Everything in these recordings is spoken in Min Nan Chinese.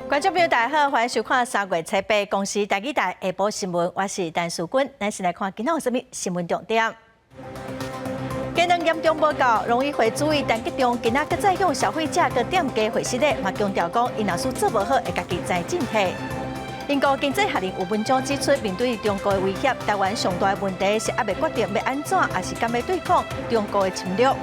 觀眾朋友大家好，歡迎收看三月初八公視台語台下晡新聞，我是陳淑君。咱先來看今仔有啥物新聞重點。雞卵嚴重無夠，農委會主委陳吉仲今仔閣再向消費者佮店家回信咧，嘛強調講，𪜶若是做無好，會家己知進退。英國經濟學人有文章指出，面對中國的威脅，台灣上大的問題是猶未決定欲按怎，抑是敢欲對抗中國的侵略。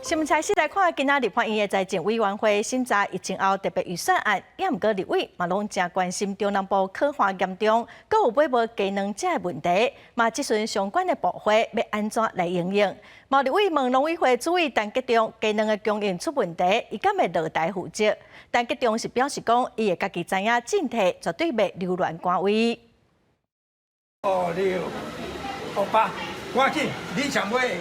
新聞開始來看，今仔立法院的財政委員會審查疫情後特別預算案，也毋過立委嘛攏誠關心中南部旱旱嚴重，閣有買無雞卵這个問題，嘛質詢相關的部會欲按怎來因應。嘛有立委問農委會主委陳吉仲，雞卵的供應出問題，伊敢會落台負責？陳吉仲是表示講，伊會家己知影進退，絕對袂留戀官位。五六八，趕緊，你想買？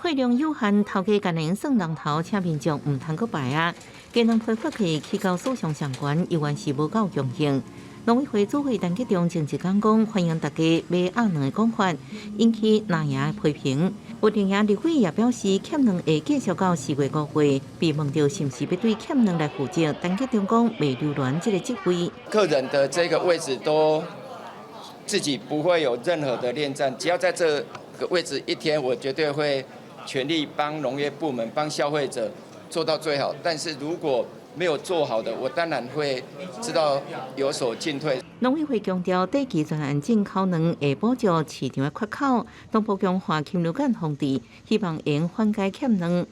貨量有限，頭家干焦會算人頭，請民眾毋通閣排啊！雞卵批發價起到史上上懸，猶原是無夠供應。農委會主委陳吉仲前一工講，歡迎大家買鴨卵的講法，引起藍營的批評。有綠營立委也表示，欠卵會繼續到4月5月。被問到是毋是欲對欠卵來負責，陳吉仲講袂留戀這个職位。客人的這個位置都自己不會有任何的戀戰，只要在這個位置一天，我絕對會全力幫農業部門、幫消費者做到最好。但是如果沒有做好的，我當然會知道有所進退。農委會強調，短期專案進口卵會補助市場的缺口，同步強化禽流感防治，希望會緩解欠卵。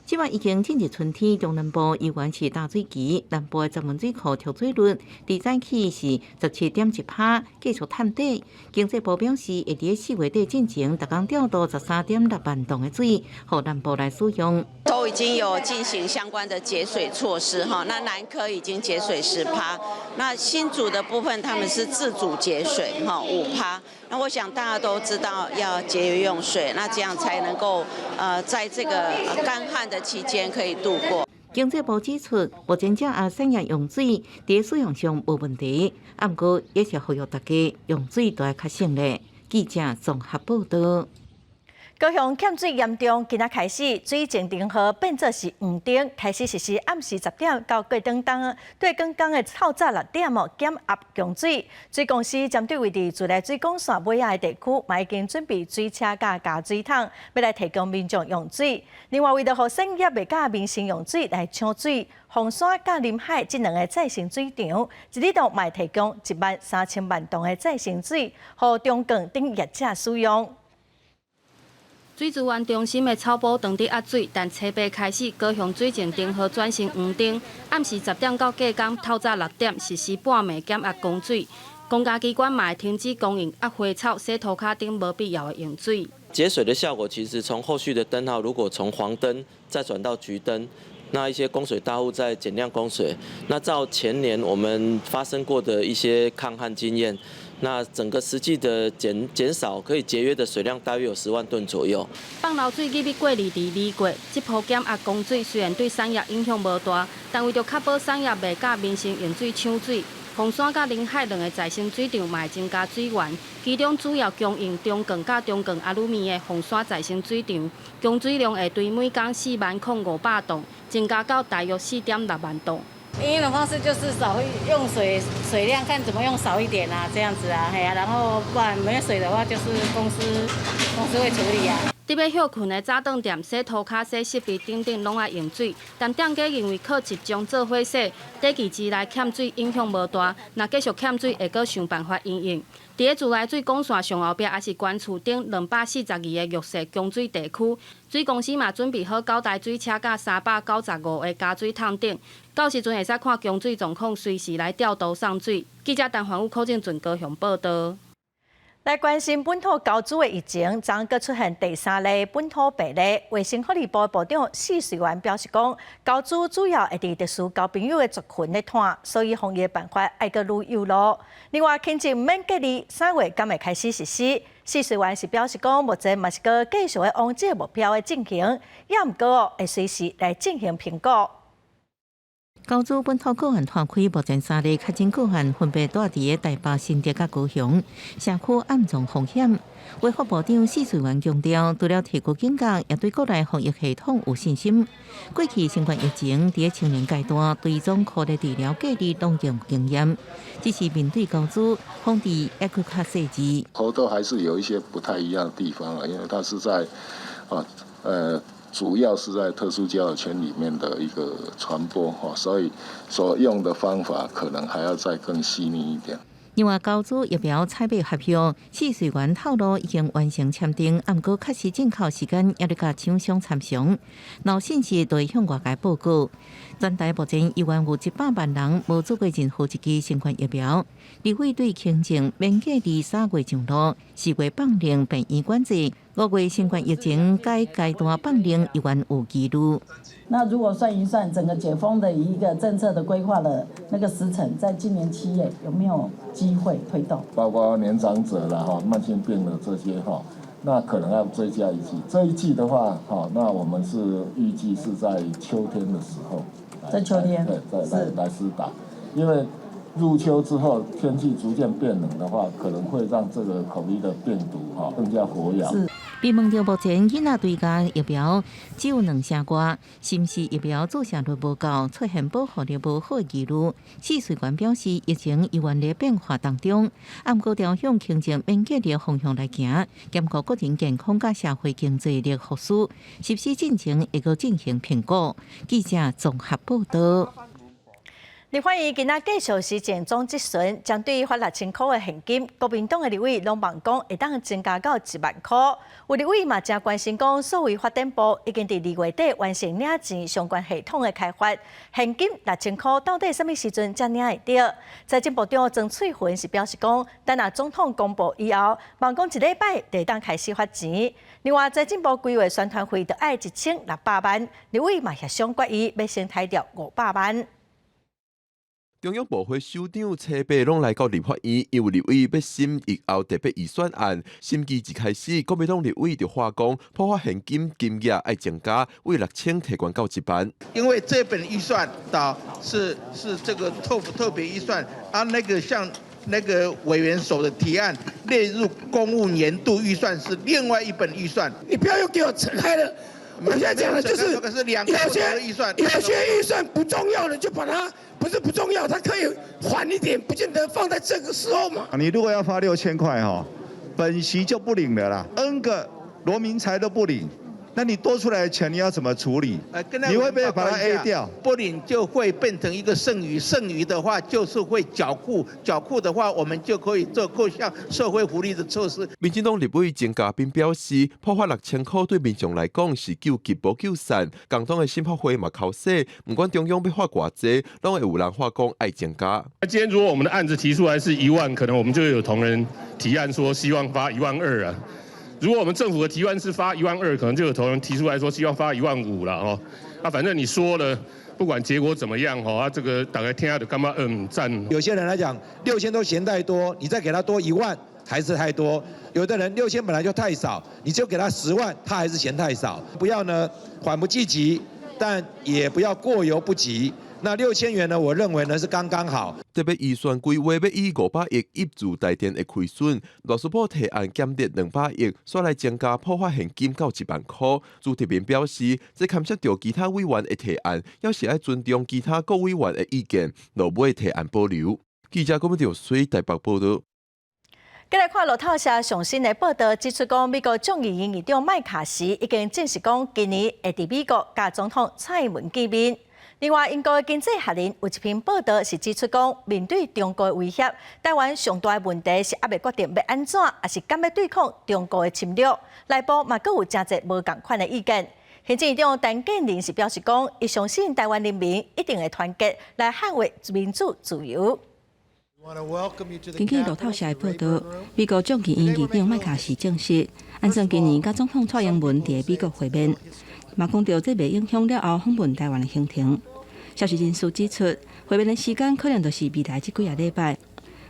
這擺已經進入春天，中南部猶原是大水期，南部的十門水庫蓄水率，佇早起是17.1%，繼續探底。經濟部表示，會佇4月底進前，逐工調度13.6萬噸的水，予南部來使用。都已經有進行相關的節水措施哈，那南科已經節水10%，那新竹的部分他們是自主節水哈5%。那我想大家都知道要節約用水，那這樣才能夠在這個乾旱的期間可以度過。經濟部指出，目前這項產業用水佇使用上無問題，毋過也是呼籲大家用水都愛較省咧。記者綜合報道。高雄欠水嚴重，今仔開始水政燈號變做是黃燈，開始實施暗時10點到過轉工對轉工的透早6點哦減壓供水。水公司針對位佇自來水管線尾仔的地區，嘛已經準備水車佮加水桶，欲來提供民眾用水。另外，為著予產業袂佮民生用水來搶水，鳳山佮臨海這兩个再生水場，一日都嘛會提供1.3萬噸的再生水，予中鋼等業者使用。水資源中心的草埔當佇壓水，但初八開始，高雄水政燈號轉成黃燈，暗時10點到隔工透早6點實施半暝減壓供水。公家機關嘛會停止供應壓花草、洗塗跤等無必要的用水。節水的效果其實從後續的燈號，如果從黃燈再轉到橘燈，那一些供水大戶在減量供水，那照前年我們發生過的一些抗旱經驗，那整個實際的減少可以節約的水量大約有10萬噸左右。放流水入去過濾池濾過，這波減壓供水雖然對產業影響無大，但為著確保產業袂佮民生用水搶水，鳳山佮臨海兩个再生水場嘛會增加水源，其中主要供應中鋼佮中鋼阿魯米的鳳山再生水場，供水量會對每工40,500噸，增加到大約4.6萬噸。因應的方式就是少用水，水量看怎麼用少一點啊，這樣子啊，嘿啊，然後不然沒水的話，就是公司會處理啊。佇欲歇睏的早頓店、洗塗跤、洗設備等等，攏愛用水。但店家認為靠集中做伙洗，短期之內欠水影響無大。若繼續欠水，會閣想辦法因應。佇咧自來水管線上後壁，抑是懸厝頂242个弱勢供水地區，水公司嘛準備好9台水車佮395個加水桶等，到時陣會使看供水狀況，隨時來調度送水。記者陳環宇、柯正俊高雄報道。來關心本土猴痘的疫情，昨閣出現第三例本土病例。衛生福利部部長許瑞元表示講，猴痘主要會佇特殊交朋友的族群咧傳，所以防疫辦法愛閣愈幼咯。另外，輕症毋免隔離，3月敢會開始實施？許瑞元是表示講，目前嘛是閣繼續咧往這个目標的進行，也毋過會隨時來進行評估。高州本土個案拖開，目前三例確診個案分別蹛佇台北、新竹佮高雄，社區暗藏風險。衛福部長許瑞元強調，除了提高警覺，也對國內防疫系統有信心。過去新冠疫情佇青年階段追蹤科學治療隔離攏有經驗，只是面對猴痘防治猶閣較細緻。猴痘還是有一些不太一樣的地方啊，因為它是在主要是在特殊交友圈裡面的一個傳播哈，所以所用的方法可能還要再更細膩一點。另外，高祖疫苗採買合約，許瑞元透露已經完成簽訂，毋過確實進口時間猶咧佮廠商參詳，若有信息就會向外界報告。全台目前猶原有100萬人無注過任何一劑新冠疫苗。立委對輕症免隔離3月上路，4月放令病院管制，5月新冠疫情改階段放令猶原有疑慮。那如果算一算整個解封的一個政策的規劃的那個時程，在今年7月有沒有機會推動？包括年長者啦、哈慢性病的這些哈，那可能要追加一劑。這一劑的話，哈，那我們是預計是在秋天的時候，在秋天，對，再來施打，因為入秋之後天氣逐漸變冷的話，可能會讓這個 COVID 的病毒哈更加活躍。被問到目前囡仔追加疫苗只有兩成外，是毋是疫苗注射率無夠，出現保護力無好的疑慮？許瑞元表示，疫情猶原佇變化當中，毋過朝向輕症免隔離方向來行，兼顧個人健康佮社會經濟力復甦，實施進程會閣進行評估。記者綜合報道。立法院今仔繼續施政總質詢，針對發6000箍的現金，國民黨的立委攏望講會當增加到1萬箍。有立委嘛誠關心講，數位發展部已經佇2月底完成領錢相關系統的開發，現金六千箍到底啥物時陣才領會著？財政部長曾翠雲是表示講，等下總統公布以後，望講一禮拜就會當開始發錢。另外，財政部規劃宣傳費著愛1600萬，立委嘛協商決議，欲先刣掉500萬。中央部會首長初八攏來到立法院，因為立委欲審疫後特別預算案，審議一開始，國民黨立委就話講，普發現金金額愛增加，為6000提懸到1萬。因為這本預算的是這個特別預算，啊，那個像那個委員所的提案列入公務年度預算是另外一本預算。你不要又給我扯開了。我現在講的就是有些預算不重要的，就把它不是不重要，它可以緩一點，不見得放在這個時候嘛。你如果要發6000塊哈，本席就不領了啦，N 個羅明才都不領，那你多出來的錢你要怎麼處理？你會不會把它 A 掉？不領就會變成一個剩餘，剩餘的話就是會繳庫，繳庫的話我們就可以做各項社會福利的措施。民進黨立委鍾嘉賓表示，普發6000箍對民眾來講是救急無救散。共黨的審法會嘛剾洗，毋管中央欲發偌濟，攏會有人話講愛增加。那今天如果我們的案子提出來是1萬，可能我們就有同仁提案說希望發1.2萬啊。如果我們政府的提案是發1.2萬，可能就有同仁提出來說希望發1.5萬了哦。啊，反正你說了，不管結果怎麼樣，吼啊，這個大家聽下就感覺讚。有些人來講，6000都嫌太多，你再給他多1萬還是太多。有的人六千本來就太少，你就給他10萬，他還是嫌太少。不要呢緩不濟急，但也不要過猶不及。那6000元呢？我認為呢是剛剛好。特別預算規劃欲以500億挹注台電的虧損，羅淑寶提案減列200億，煞來增加普發現金到1萬箍。朱立倫表示，這牽涉著其他委員的提案，猶是愛尊重其他各委員的意見，落尾提案保留。記者郭文水台北報道。繼來看路透社上新的報道，指出講美國眾議院議長麥卡錫已經證實講，今年會佇美國佮總統蔡英文見面。另外，英國的經濟學人有一篇報道是指出講，面對中國的威脅，台灣上大的問題是猶未決定欲按怎，抑是敢欲對抗中國的侵略。內部嘛，閣有誠濟無仝款的意見。行政院長陳建仁是表示講，伊相信台灣人民一定會團結來捍衛民主自由。根據路透社的報道，美國眾議院議長麥卡錫證實，按算今年佮總統蔡英文佇美國會面，嘛講著這袂影響了後訪問台灣的行程。消息人士指出，會面的時間可能就是未來這幾个禮拜。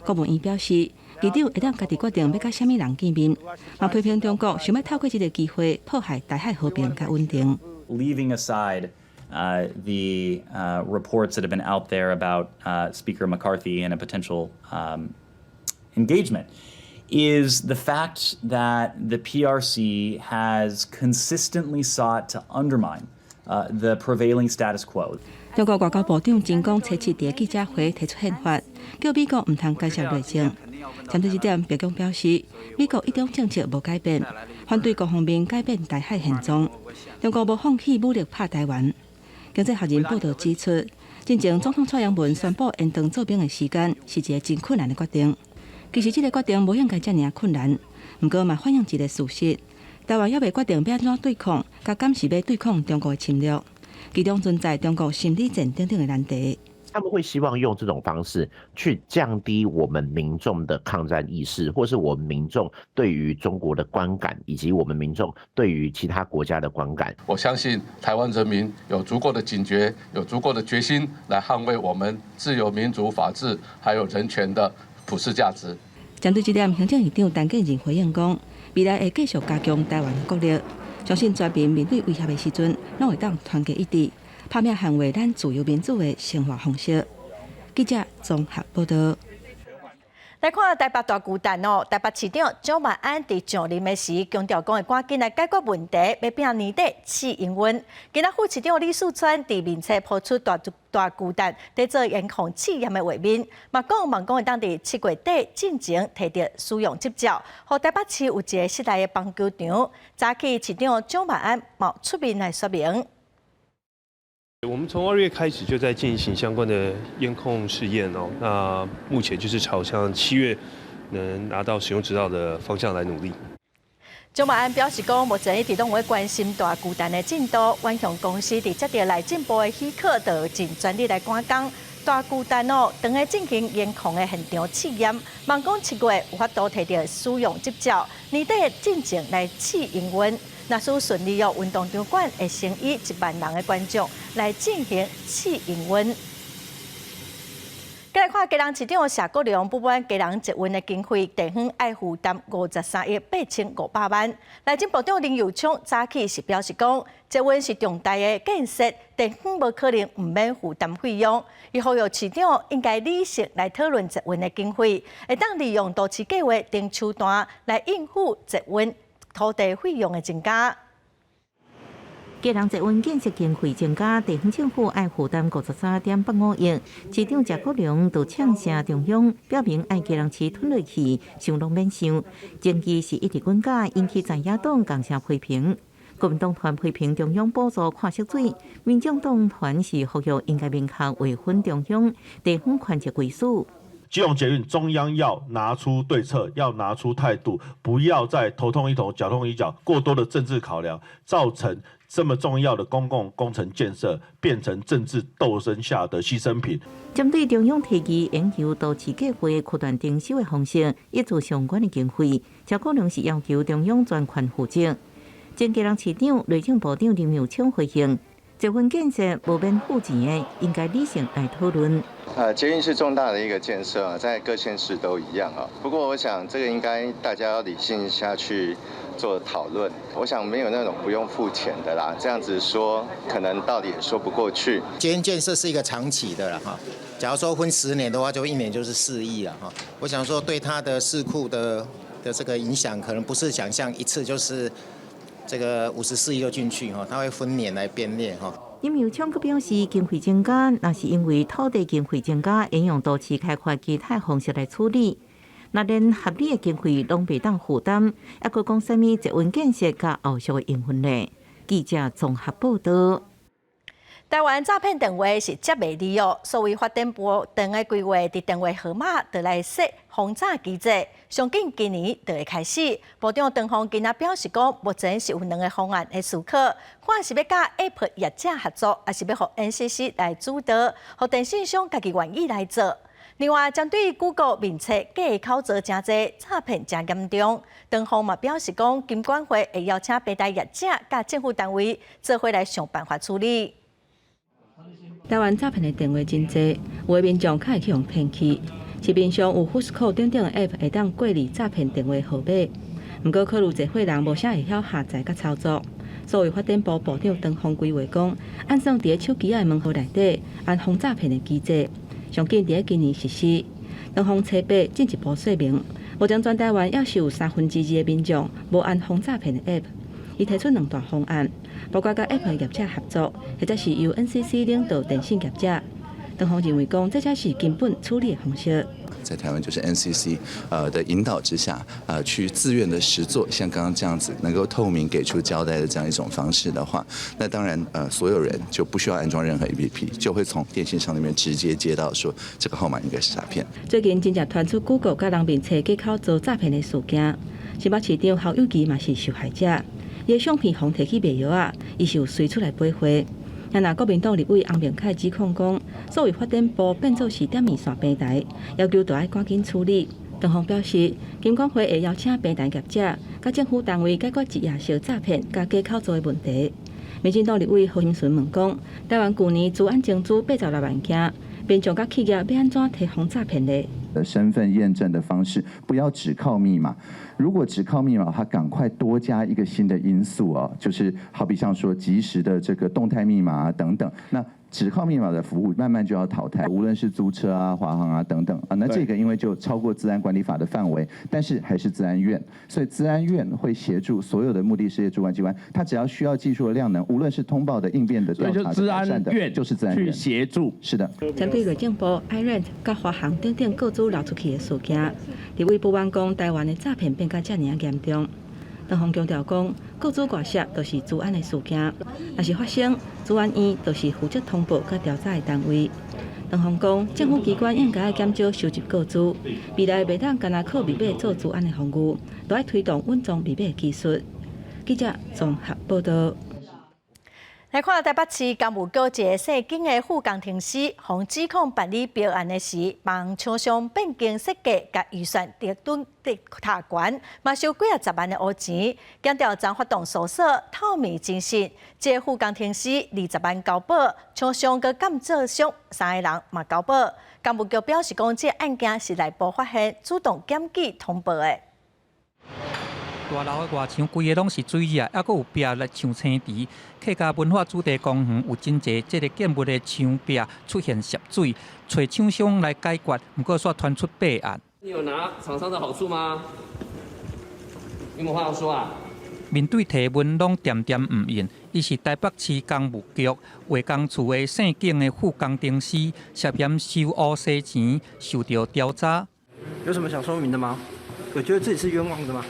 國務院表示，議長會當家己決定欲佮啥物人見面，嘛批評中國想欲透過這个機會破壞台海和平佮穩定。 Leaving aside the reports that have been out there about Speaker McCarthy and a potential engagement is the fact that the PRC has consistently sought to undermine the prevailing status quo. 中國外交部長秦剛初七佇記者會提出憲法，叫美國毋通干涉內政。針對這點，白宮表示，美國一中政策無改變，反對各方面改變台海現狀。中國無放棄武力拍台灣。經濟學人報道指出，進前總統蔡英文宣布延長做兵的時間，是一個真困難的決定。其實這個決定無應該遮爾仔困難，毋過嘛反映一個事實：台灣猶未決定欲按怎對抗，佮敢是欲對抗中國的侵略，其中存在中國心理戰等等的難題。他們會希望用這種方式去降低我們民眾的抗戰意識，或是我們民眾對於中國的觀感，以及我們民眾對於其他國家的觀感。我相信台灣人民有足夠的警覺，有足夠的決心來捍衛我們自由、民主、法治還有人權的普世價值。針對這點，行政院長陳建仁回應講，未來會繼續加強台灣的國力，相信全民面對威脅的時陣，攏會當團結一致，拍拚捍衛咱自由民主的生活方式。記者綜合報道。來看台北大巨蛋哦，台北市長蔣萬安佇上任的時強調講會趕緊來解決問題，欲拼年底試營運。今仔副市長李四川佇面冊 po 出大大巨蛋佇做煙控試驗的畫面，嘛講望講會當佇7月底進前提著使用執照，予台北市有一個室內的棒球場。早起市長蔣萬安嘛出面來說明。我們從2月開始就在進行相關的煙控試驗哦，那目前就是朝向7月能拿到使用執照的方向來努力。蔣萬安表示講，目前一直攏有關心大巨蛋的進度，遠雄公司佇接著內政部的許可，就盡全力來趕工。大巨蛋哦，當咧進行煙控的現場試驗，望講7月有法度提著使用執照，年底進前來試營運。若是順利哦，運動場館會先以1萬人的觀眾來進行試營運。再來看基隆市長謝國樑不滿基隆捷運的經費，地方愛負擔53億8500萬。內政部長林右昌早起是表示講，捷運是重大的建設，地方無可能毋免負擔費用。伊呼籲市長應該理性來討論捷運的經費，會當利用都市計畫等手段來應付捷運土地費用的增加。基隆捷運建設經費增加，地方政府愛負擔53.85億。市長謝國樑就嗆聲中央，表明愛基隆市吞落去，想攏免想。爭議是一直滾價，引起在野黨仝聲批評。國民黨團批評中央補助看縮水，民眾黨團是呼籲應該明確劃分中央地方權責歸屬。基隆捷運中央要拿出對策，要拿出態度，不要再頭痛醫頭，腳痛醫腳，過多的政治考量，造成這麼重要的公共工程建設變成政治鬥爭下的犧牲品。針對中央提議研究都市計畫區段徵收的方式，挹注相關的經費，謝國樑是要求中央專權負責。前基隆市長、內政部長林右昌回應：捷運建設無免付錢的，應該理性來討論。捷運是重大的一個建設啊，在各縣市都一樣啊。不過我想這個應該大家要理性下去做討論。我想沒有那種不用付錢的啦，這樣子說可能道理也說不過去。捷運建設是一個長期的啦，哈。假如說分10年的話，就一年就是4億了，哈。我想說對它的市庫的這個影響，可能不是想象一次就是這個54億就進去，哈，它會分年來編列，哈。林右昌閣表示，經費增加，若是因為土地經費增加，會用都市開發其他方式來處理。若連合理的經費攏袂當負擔，猶閣講啥物捷運建設佮後續的營運呢？記者綜合報道。台灣詐騙電話是接袂離哦，所謂發展部長的規劃，佇電話號碼就來設防詐機制，上緊今年就會開始。部長唐鳳今仔表示講，目前是有兩个方案的思考，看是欲佮 App 業者合作，抑是欲予 NCC 來主導，予電信商家己願意來做。另外，針對 Google 面冊假口座誠濟，詐騙誠嚴重，唐鳳嘛表示講，金管會會邀請平台業者佮政府單位做伙來想辦法處理。台灣詐騙的電話真濟，有的民眾較會去予騙去。市面上有 Whoscall 等等的 App 會當過濾詐騙電話號碼，毋過考慮濟歲人無啥會曉下載佮操作，數位發展部部長唐鳳規劃講，按算佇咧手機仔的門號內底安防詐騙的機制，上緊佇咧今年實施。唐鳳初八進一步說明，目前全台灣猶是有2/3的民眾無安防詐騙的 App。伊提出兩大方案，包括佮 App 的業者合作，或者是由 NCC 領導電信業者。唐鳳認為講，這才是根本處理的方式。在台灣就是 NCC 的引導之下，去自願的實作，像剛剛這樣子能夠透明給出交代的這樣一種方式的話，那當然所有人就不需要安裝任何 APP，就會從電信商那邊直接接到說這個號碼應該是詐騙。最近真濟傳出 Google 佮人面冊假口做詐騙的事件，新北市長侯友宜嘛是受害者，伊的相片予提去賣藥仔，伊是有隨出來買貨。若國民黨立委翁明凱指控講，數位發展部變做是點面線平台，要求著愛趕緊處理。唐鳳表示，金管會會邀請平台業者、佮政府單位解決一夜式詐騙佮假口做的問題。民進黨立委何欣純問講，台灣舊年資安情資86萬件，民眾佮企業欲按怎提防詐騙呢？的身份驗證的方式，不要只靠密碼。如果只靠密碼，它趕快多加一個新的因素哦，就是好比像說即時的這個動態密碼啊等等。那只靠密碼的服務，慢慢就要淘汰。無論是租車啊、華航啊等等啊，那這個因為就超過資安管理法的範圍，但是還是資安院，所以資安院會協助所有的目的事業主管機關，他只要需要技術的量能，無論是通報的、應變的、調查的、改善的，就是資安院去協助。是的。針對內政部、iRent佮華航等等個資流出去的事件，立委不滿講台灣的詐騙變甲遮爾嚴重。唐鳳強調講，個資外洩就是資安的事件，若是發生，資安院就是負責通報佮調查的單位。唐鳳講，政府機關應該減少收集個資，未來袂當干焦靠密碼做資安的防禦，都愛推動隱藏密碼技術。記者綜合報道。來看台北市工務局一个姓金的副工程師，予指控辦理標案的時，幫廠商變更設計佮預算得轉得塔懸，嘛收幾仔十萬的烏錢。檢調昨發動搜索透明偵訊，這个副工程師20萬交保，廠商佮監造商三個人嘛交保。工務局表示講，這个案件是內部發現，主動檢舉通報的。大樓的外牆規个攏是水跡，猶閣有壁來像青池。客家文化主題公園有真濟這个建物的牆壁出現滲水，揣廠商來解決，毋過煞傳出弊案。你有拿廠商的好處嗎？有無話要說啊？面對提問，攏恬恬毋應。伊是台北市工務局畫工處的姓景的副工程師，涉嫌收烏西錢，受著調查。有什麼想說明的嗎？有覺得自己是冤枉的嗎？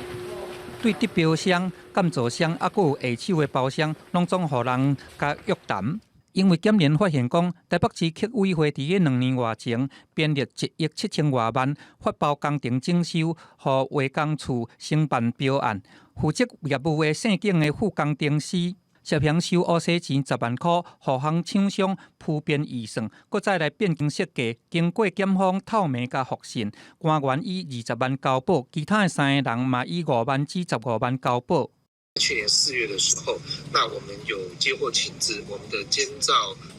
對得標商、監造商，猶閣有下手的包商，攏總予人共約談。因為檢驗發現講，台北市客委會佇咧2年外前編列1億7千外萬發包工程整修，予畫工處承辦標案，負責業務的姓景的副工程師涉嫌收烏西錢10萬箍，予予廠商鋪編預算，閣再來變更設計，經過檢方透明佮複訊，官員以20萬交保，其他的三个人嘛以5萬至15萬交保。去年4月的時候，那我們有接獲情資，我們的監造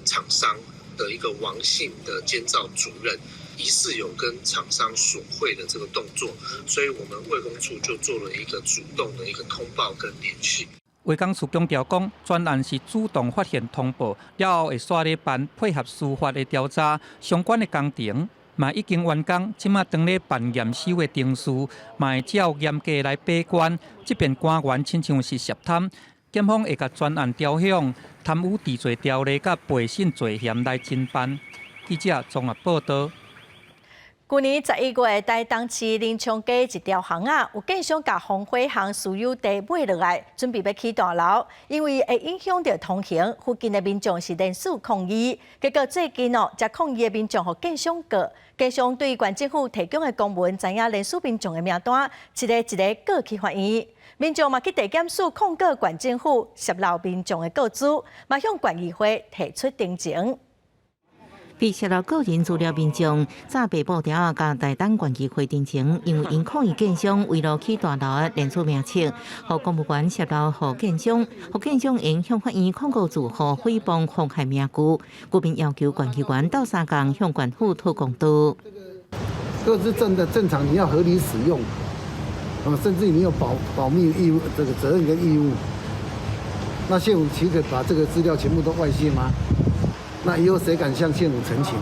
廠商的一個王姓的監造主任，疑似有跟廠商索賄的這個動作，所以我們衛工處就做了一個主動的一個通報跟聯繫。衛工處強調講，專案是主動發現通報，了後會煞咧辦配合司法的調查，相關的工程嘛已經完工，這馬當咧辦驗收的程序，嘛會照嚴格來把關。這邊官員親像是涉貪，檢方會共專案調向貪污治罪條例佮背信罪嫌來偵辦。記者綜合報道。舊年11月，台東市林昌街一條巷仔，有建商共防火巷私有地買落來，準備欲起大樓，因為會影響著通行，附近的民眾是連續抗議。結果最近哦，這抗議的民眾予建商告，建商對縣政府提供的公文，知影連署民眾的名單，一个一个告去法院。民眾嘛去地檢署控告縣政府洩漏民眾的個資，嘛向縣議會提出陳情。被洩露個人資料民眾早白布條仔共台東縣議會陳情，因為𪜶抗議建商圍路起大樓的連署名冊，予公務員洩露予建商，予建商用向法院控告住戶誹謗妨害名譽，居民要求縣議員鬥相共向縣府討公道。這個是正的正常，你要合理使用，甚至你有保密義務，這個責任跟義務。那縣府豈可把這個資料全部都外洩嗎？那以後誰敢向縣府陳情？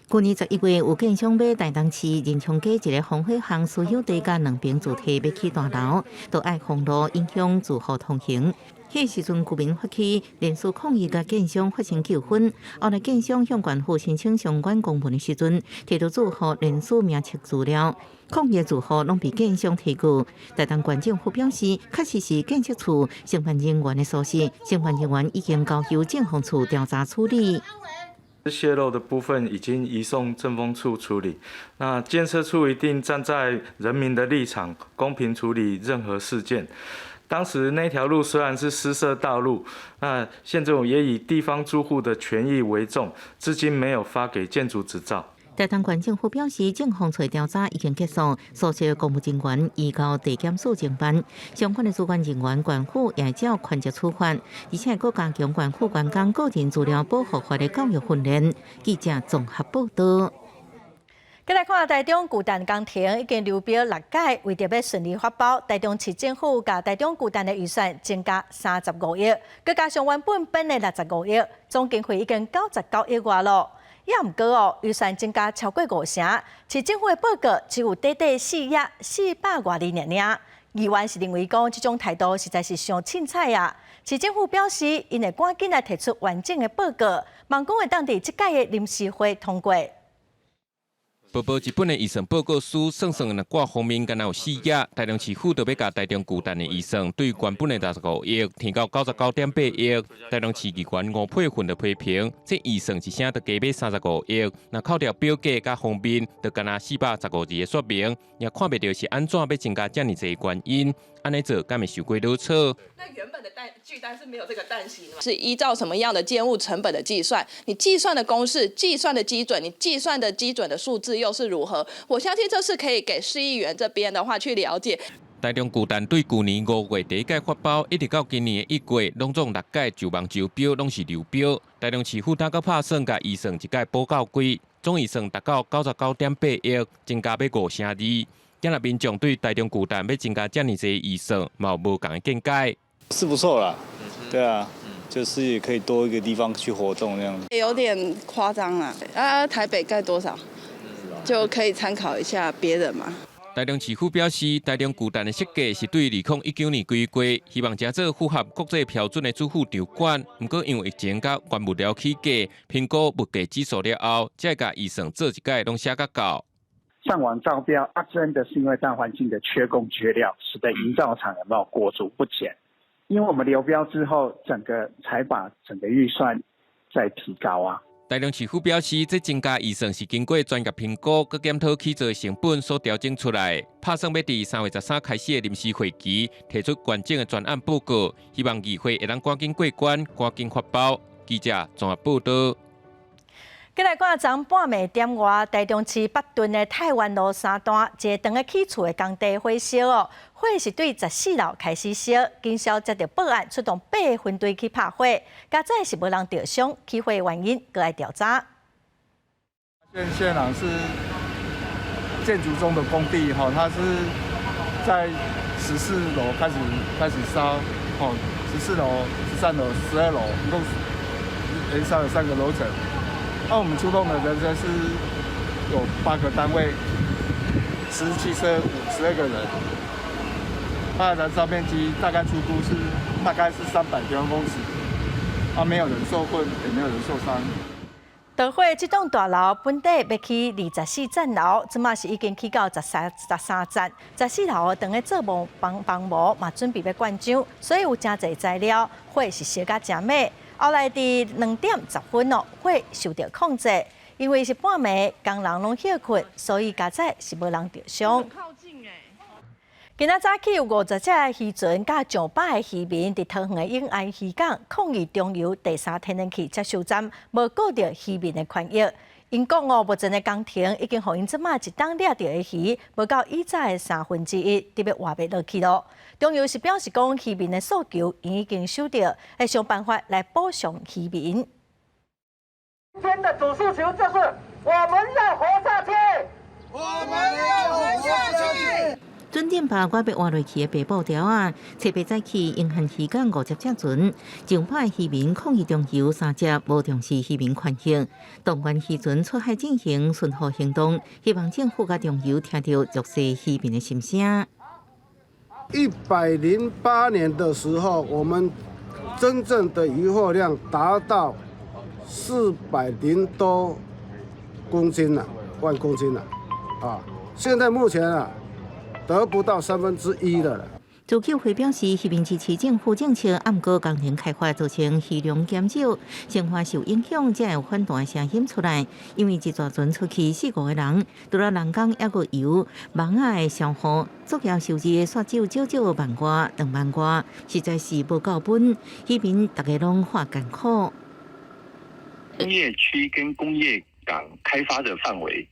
去年11月，有建商買台東市仁昌街一个防火巷私有地佮兩爿住宅欲起大樓，都愛封路，影響住戶通行。彼時陣，居民發起連續抗議，佮建商發生糾紛。後來建商向縣府申請相關公文的時陣，提著住戶連署名冊資料，抗議住戶攏被建商提告。台東縣政府表示，確實是建設處承辦人員的疏失，承辦人員已經交由政風處調查處理。洩漏的部分已經移送政風處處理，那建設處一定站在人民的立場，公平處理任何事件。當時那條路雖然是私設道路，那縣政府也以地方住戶的權益為重，至今沒有發給建築執照。台東縣政府表示，政風處調查已經結束，所涉公務人員移交地檢署偵辦，相關的主管人員縣府也照權責處罰，而且閣加強縣府員工個人資料保護法的教育訓練。記者綜合報道。繼來看台中巨蛋工程已經流標六屆，為著欲順利發包，台中市政府共台中巨蛋的預算增加35億，閣加上原本編的65億，總經費已經99億外囉。也毋過哦，預算增加超過五成，市政府的報告只有短短4頁400外字爾爾。議員是認為講，這種態度實在是傷凊彩啊！市政府表示，𪜶會趕緊來提出完整的報告，望講會當佇這屆的臨時會通過。薄薄一本的預算報告書，算算若掛封面，敢若有四頁。台中市府就欲共台中巨蛋的預算，對原本的65億提到99.8億。台中市議員吳佩芬就批評，這預算一聲就加欲35億，若扣掉表格佮封面，就敢若415字的說明，也看袂著是按怎欲增加遮爾濟原因。按呢做，敢會傷過囉嗦？那原本的蛋巨蛋是沒有這個蛋形嗎？是依照什麼樣的建物成本的計算？你計算的公式、計算的基準、你計算的基準的數字又是如何？我相信這是可以給市議員這邊的話去了解。台中巨蛋對舊年5月第一屆發包，一直到今年的1月，攏總六屆就網招標攏是流標。台中市府打閣拍算，共預算一屆補到幾，總預算達到99.8億，增加欲五成二。今日民眾對台中巨蛋欲增加遮爾濟預算，嘛有無仝的見解。是不錯啦，對啊，就是也可以多一個地方去活動這樣子。有點誇張啦，啊，台北蓋多少，就可以參考一下別人嘛。台中市府表示，台中巨蛋的設計是對2019年規劃，希望成做符合國際標準的主副場館。毋過因為疫情佮原物料起價，評估物價指數了後，才會共預算做一屆攏寫甲夠。上網招標啊，真的是因為大環境的缺工缺料，使得營造廠有沒有裹足不前？因為我們流標之後，整個才把整個預算再提高啊。台中市府表示，這增加預算是經過專業評估、閣檢討起造成本所調整出來。拍算欲佇3月13開始的臨時會期提出完整的專案報告，希望議會會當趕緊過關、趕緊發包。記者綜合報道。繼來看，昨半暝點外，台中市北屯的泰源路三段，一个當咧起厝的工地火燒哦，火是對14樓開始燒，警消接著報案，出動八个分隊去拍火，佳哉是無人著傷，起火原因閣愛調查。現場是建築中的工地，哈，它是在14樓開始燒，吼，14樓、13樓、12樓，一共連燒了三個樓層。那我們出動的人員是有八個單位，17車52個人。它的燃燒面積大概初估是大概是300平方公尺，啊，沒有人受困，也沒有人受傷。著火這棟大樓本底欲起24層樓，這馬是已經起到13層，14樓當咧做模房模嘛，準備欲灌漿，所以有誠濟材料，火是燒甲誠猛。後來佇2點10分哦，火受著控制，因為是半暝，工人攏歇睏，所以佳哉是無人著傷。今仔早起有50隻漁船佮上百个漁民佇桃園的永安漁港抗議中油第三天然氣接收站無顧著漁民的權益。𪜶講哦，目前的工程已經予𪜶這馬一冬掠著的魚，無夠以早的1/3，得欲活袂落去囉。中油是表示講，漁民的訴求已經收著，會想辦法來補償漁民。今天的主訴求就是我們要活下去，我們要活下去。船頂點八我欲活落去的白布條仔，初八早起永漢漁港五十隻船，上百漁民抗議中油三接無重視漁民權益，動員漁船出海進行巡護行動，希望政府佮中油聽著弱勢漁民的心聲。 108年的時候，我們真正的漁獲量達到400多公斤了，萬公斤了，啊，現在目前啊，得不到1/3的了。自救會表示，希望支持政府政策，毋過工程開發造成漁量減少，生活受影響，才會反彈聲音出來。因為一座船出去四五個人，除了人工，猶閣油、網仔的消耗，作業收入煞只有少少萬外、2萬外，實在是無夠本。漁民逐家攏看艱苦。工業區跟工業港開發的範圍，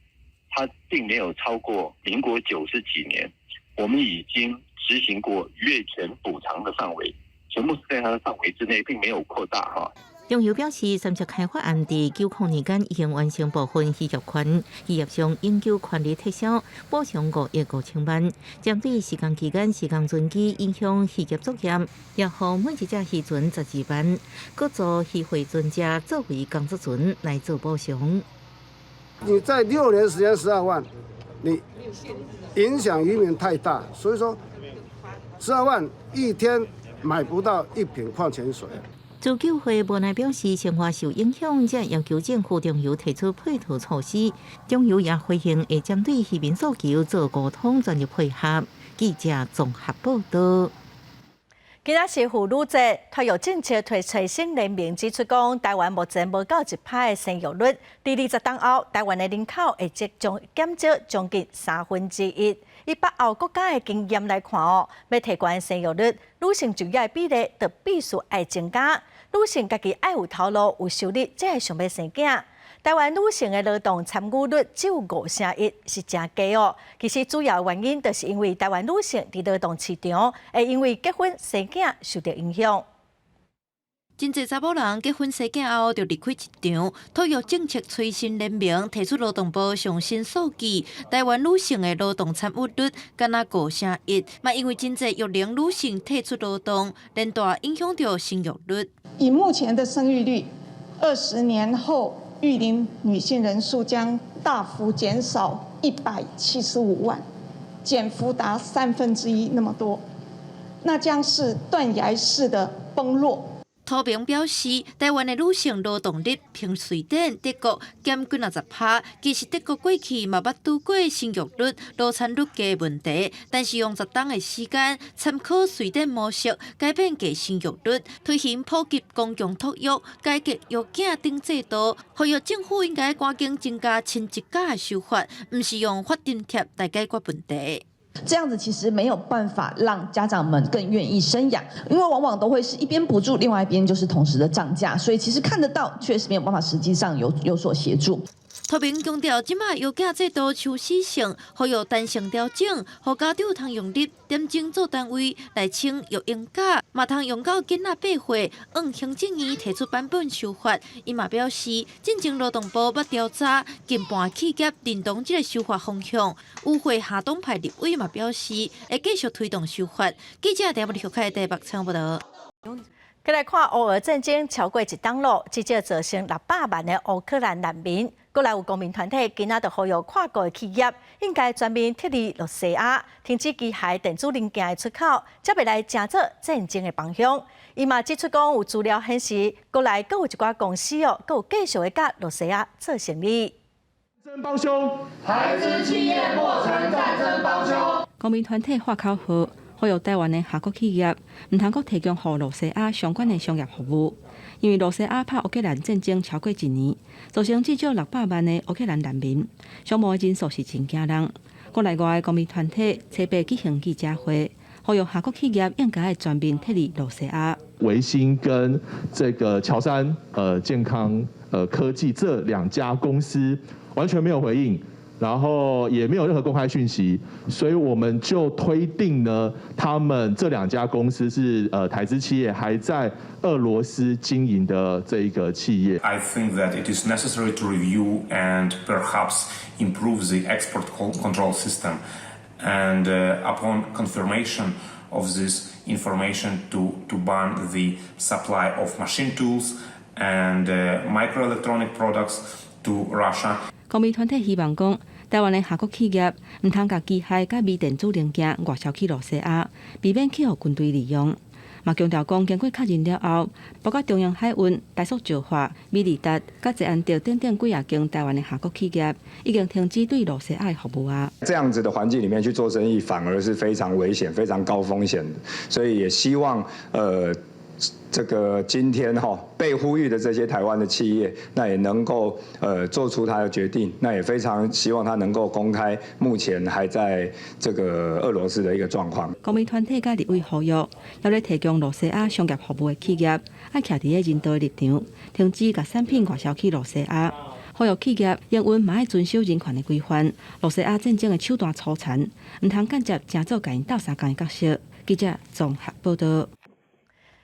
它並沒有超過民國90幾年，我們已經執行過漁業權補償的範圍，全部是在它的範圍之內，並沒有擴大哈。中油表示，三接開發案佇90年間已經完成部分漁業權，漁業上永久權利撤銷，補償5億5千萬。針對施工期間施工船機影響漁業作業，也予每一隻漁船12萬，閣租漁會船隻作為工作船來做補償。你在6年時間12萬，你影響漁民太大，所以說12萬一天買不到一瓶礦泉水。自救會無奈表示，生活受影響，才要求政府中油提出配套措施。中油也回應會針對漁民訴求做溝通，全力配合。記者綜合報道。今仔是婦女節，托育政策提升聯盟指出講，台灣目前無夠1%的生育率，佇20冬後，台灣的人口會即將減少將近1/3。以北歐國家的經驗來看哦，欲提懸生育率，女性就業的比例就必須愛增加，女性家己愛有頭路、有收入，才會想欲生囝。台灣女性的勞動參與率只有5.1%，是誠低哦。其實主要原因就是因為台灣女性佇勞動市場會因為結婚生囝受著影響。真濟查某人結婚生囝後就離開職場，托育政策催生聯盟提出勞動部上新數據，台灣女性的勞動參與率干焦5.1，嘛因為真濟育齡女性退出勞動，連帶影響著生育率。以目前的生育率，20年後育齡女性人數將大幅減少175萬，減幅達1/3那麼多，那將是斷崖式的崩落。托明表示，台灣的女性勞動力憑瑞典、德國減幾若十趴。其實德國過去嘛捌拄過生育率、勞參率低問題，但是用10冬的時間參考瑞典模式，改變低生育率，推行普及公共托育、改革育囝等制度，呼籲政府應該趕緊增加親職假的修法，毋是用發津貼來解決問題。這樣子其實沒有辦法讓家長們更願意生養，因為往往都會是一邊補助，另外一邊就是同時的漲價，所以其實看得到，確實沒有辦法實際上有所協助。托明強調，這馬育囝制度像死性，呼籲彈性調整，予家長通用日點鐘做單位來請育嬰假，嘛通用到囡仔8歲，向行政院提出版本修法。伊嘛表示，進前勞動部捌調查近半企業認同這个修法方向。與會下黨派立委嘛表示，會繼續推動修法。記者台北立開台北採訪報導。閣來看烏俄戰爭超過一冬咯，至少造成600萬的烏克蘭難民。國內有公民團體今仔就呼籲跨國的企業應該全面撤離露西亞，停止機械電子零件的出口，才袂來成做戰爭的幫兇。伊嘛指出講，有資料顯示，國內閣有一寡公司哦，閣有繼續會佮露西亞做生意。幫兇，台資企業莫成戰爭幫兇。公民團體發口號，呼籲台灣的跨國企業毋通閣提供予露西亞相關的商業服務，因為露西亞拍烏克蘭戰爭超過一年，造成至少600萬的烏克蘭難民，傷亡的人數是真驚人。國內外的公民團體初八舉行記者會，呼籲跨國企業應該全面撤離露西亞。微星跟這個喬山健康科技這兩家公司完全沒有回應。然後也沒有任何公開訊息，所以我們就推定呢，他們這兩家公司是台資企業，還在俄羅斯經營的這一個企業。 I think that it is necessary to review and perhaps improve the export control system. And upon confirmation of this information to ban the supply of machine tools and microelectronic products to Russia. 公民團體希望講，台灣的跨國企業毋通共機械佮微電子零件外銷去露西亞，避免去予軍隊利用。嘛強調講，經過確認了後，包括中揚海運、台塑石化、美利達、佮捷安特等等幾若間台灣的跨國企業，已經停止對露西亞的服務啊。這樣子的環境裡面去做生意，反而是非常危險、非常高風險的。所以也希望，這個今天哈被呼籲的這些台灣的企業，那也能夠做出他的決定，那也非常希望他能夠公開目前還在這個俄羅斯的一個狀況。公民團體佮立委呼籲，猶咧提供露西亞商業服務的企業，愛徛佇个人道立場，停止共產品外銷去露西亞。呼籲企業營運嘛愛遵守人權的規範。露西亞戰爭的手段粗殘，毋通間接成做共𪜶鬥相共的角色。記者綜合報道。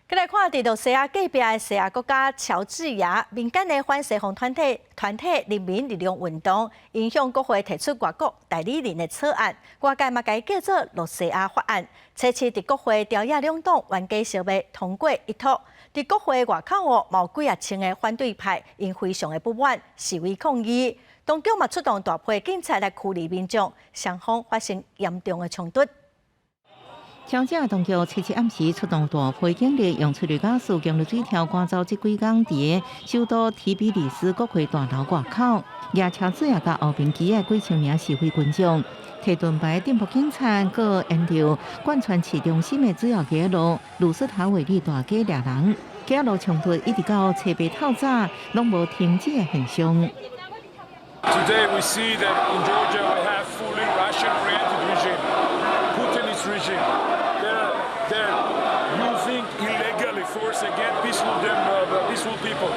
閣來看佇露西亞隔壁的西亞國家喬治亞，民間的反西方團體人民力量運動，𪜶向國會提出外國代理人的草案，外界嘛共伊叫做露西亞法案。初七佇國會朝野兩黨冤家相罵通過一拖，佇國會外口哦，嘛有幾仔千个反對派𪜶非常的不滿，示威抗議，當局嘛出動大批警察來驅離民眾，雙方發生嚴重的衝突。喬治亞當局七七暗時出動大批警力，用催淚ガス、強氯水條趕走這幾工佇首都提比里斯國會大樓外口，舉車子也佮後面機的幾千名示威群眾，提盾牌鎮暴警察，閣沿著貫穿市中心的主要街路魯斯塔維利大街掠人，街路衝突一直到初八透早，攏無停止的現象。 Today we see that in Georgia we have fully Russian-oriented regime, Putinist regime. They're using illegally force against peaceful people.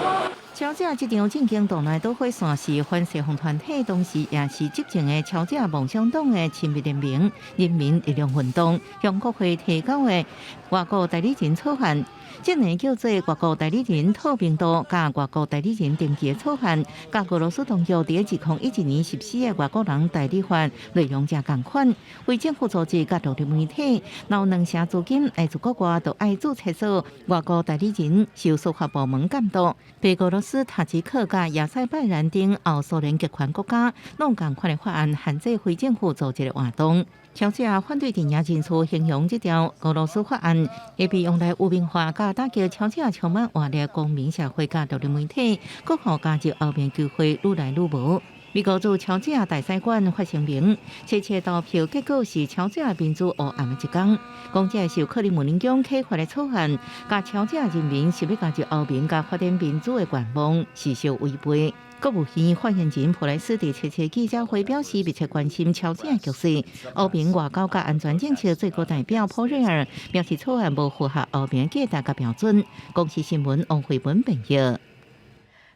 喬治亞這場政經黨內導火線是反西方團體，同時也是執政的喬治亞夢想黨的親密聯盟人民力量運動向國會提交的外國代理人草案。這个叫做外國代理人透明度佮外國代理人登記的草案，佮俄羅斯當局佇2011年實施的外國人代理法內容誠仝款。非政府組織佮獨立媒體，若有兩成資金來自國外，就愛註冊做外國代理人，受司法部門監督。白俄羅斯、塔吉克佮亞塞拜然等後蘇聯極權國家，攏仝款的法案限制非政府組織的活動。喬治亞反對陣營人士形容這條俄羅斯法案會被用來污名化佮打擊喬治亞充滿活力公民社會佮獨立媒體，閣予加入歐盟機會愈來愈無。美國駐喬治亞大使館發聲明，這次投票結果是喬治亞民主黑暗的一天。講這受克里姆林宮啟發的草案，佮喬治亞人民想欲加入歐盟佮發展民主的願望是相違背。國務院發言人普萊斯佇七七記者會表示，密切關心喬治亞局勢。歐盟外交佮安全政策最高代表普瑞爾表示，草案無符合歐盟價值佮標準。公視新聞王慧文編譯。